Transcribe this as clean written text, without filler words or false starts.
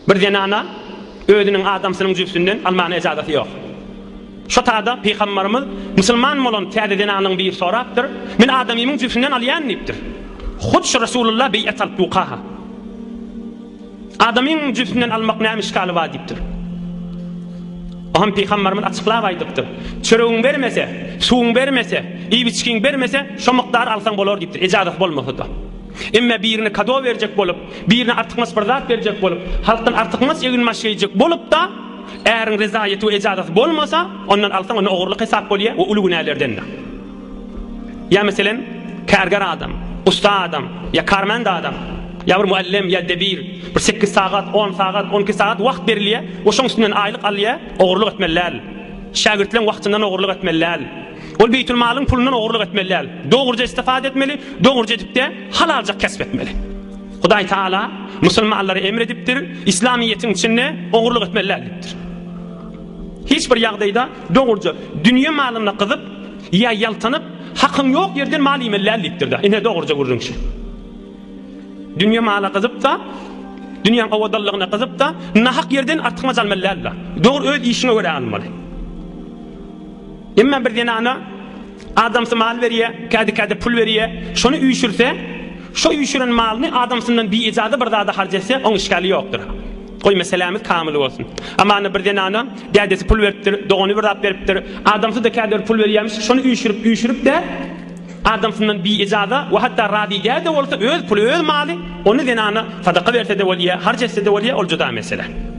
Bir zenana özüniň adamsynyň jübsünden almana ejazasy ýok. Şo tada pygambarymyz musulman bolan täze zenanyň biri sorapdyr, Men adamymyň jübsünden alýan diýipdir. Hut şu Resulullah beýat alyp duka-ha. Adamyň jübsünden almak näme işgali bar diýipdir. Oňam pygambarymyz açyklap aýdypdyr. Çöregiň bermese, suwuň bermese, iýip-içgiň bermese, şo mukdary alsaň bolar diýipdir, ejazasy bolmasa-da. Emme birine kado berjek bolup, birine artykmaç bir zat berjek bolup, halkdan artykmaç eginbaş geýjek bolup-da, äriň rezaýeti we ejazasy bolmasa, ondan alsaň onda ogurlyk hesap bolýar we uly günälerdendir. Ýa meselem, kärger adam, ussa adam, ýa karmend adam, ýa bir muallem, ýa debir, bir sekiz sagat, on sagat, on iki sagat wagt berilýär we şoň üstünden aýlyk alýar, ogurlyk etmeli däl. Şägirtleň wagtyndan ogurlyk etmeli däl. Ol beýtülmalyň pulundan ogurlyk etmeli däl. Dogruja istifade etmeli, dogruja edip-de, halaljak kesp etmeli. Hudaý Taala musulmanlara emr edipdir, Islamyýetiň içinde ogurlyk etmeli däl diýipdir. Hiç bir ýagdaýda dogruja dünýe malyna gyzyp ýa ýaltanyp, hakyň ýok ýerden mal iýmeli däl diýipdir-de. Ine dogruja gürrüň şu. Dünýe mala gyzyp-da, dünýäň owadanlygyna gyzyp-da, nahak ýerden artykmaç almaly däl-de. Dogry öz işiňe görä almaly. Emma bir zenana adamsy mal berýär, kädi-kädi pul berýär, şony üýşürse, şo üýşüren malyny adamsyndan biijaza bir zada harç etse, oň işgali ýokdur. Goý meselämiz kamyl bolsun. Amana bir zenana dädesi pul beripdir, dogany bir zat beripdir, adamsy-da kädi bir pul berýärmiş, şony üýşürip, üýşürip-de, adamsyndan biijaza we hatda razy däl-de bolsa, öz puly, öz maly, ony zenana sadaka berse-de bolýar, harç etse-de bolýar, ol juda mesele.